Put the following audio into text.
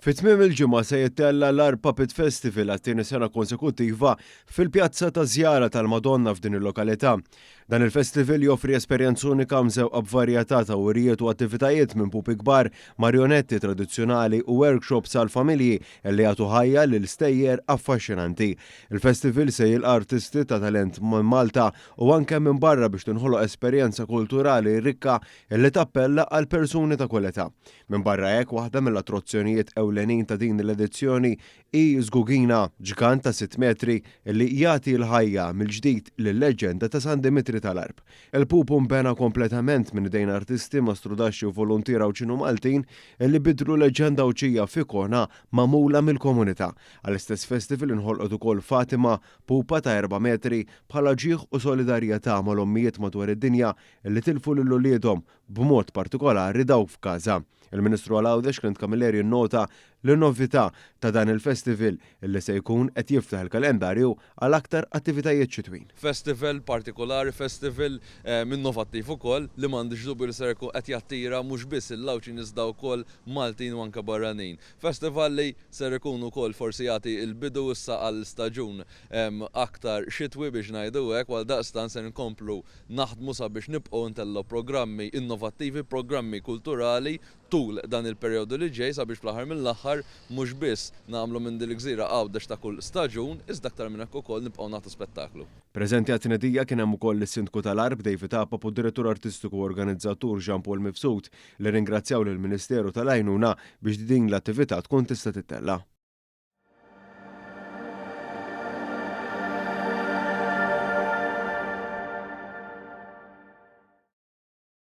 Fi tmiem il-ġimgħa se jittella' l-Għarb Puppet Festival għat-tieni sena konsekuttiva fil-Pjazza taż-Żjara tal-Madonna f'din il-lokalità. Dan il-festival joffri esperjenza unika mżewqa b'varjetà ta' wirijiet u attivitajiet minn pupi kbar, marjonetti tradizzjonali u workshops għall-familji li jagħtu ħajja lil stejjer affaxxinanti. Il-festival se jilqa' artisti ta' talent minn Malta u anke minn barra biex tinħoloq esperjenza kulturali rikka li tappella għal persuni ta' kull età. Minbarra hekk, waħda mill-attrozzjonijiet ewlenin ta' din l-edizzjoni hi Żgugina, ġgant ta' sitt metri li jagħti l-ħajja mill-ġdid lil-leġġenda ta' San Dimitri tal-Għarb. Il-pupu nbena kompletament minn idejn artisti, mastrudaxxi u voluntiera Għawdxin u Maltin li biddlu leġġenda Għawdxija f'ikona magħmula mill-komunità. Għall-istess festival inħolqot ukoll Fatima, pupa ta' erba' metri, bħala ġieħ u solidarjetà mal-ommijiet madwar id-dinja li tilfu lil uliedhom b'mod partikolari dawk f'Gaza. Il-Ministru għal Għawdex Clint Camilleri nnota li novità ta' dan il-festival li se jkun qed jiftaħ il-kalendarju għal aktar attivitajiet xitwin. Festival partikolari, festival innovattiv ukoll li m'għandix dubju li ser ikun qed jattira mhux biss il-Għawdxin iżda wkoll Maltin u anke barranin. Festival li ser ikun ukoll forsi jagħti l-bidu issa għal staġun aktar xitwi biex ngħidu hekk u għaldaqstant ser inkomplu Naħdmu sabiex nibqgħu ntellgħu programmi innovattivi, programmi kulturali tul dan il-perjodu li ġej sabiex fl-aħħar mill-aħħar mhux biss nagħmlu minn din il-gżira Għawdex ta' kull staġun, iżda aktar minn hekk ukoll nibqgħu nagħtu spettaklu. Preżenti għat-tnedija kien hemm ukoll is-Sindku tal-Għarb David Apap u d-Direttur Artistiku u Organizzatur Jean Paul Mifsud li rringrazzjaw lill-Ministeru tal-għajnuna biex din l-attività tkun tista' tittella'.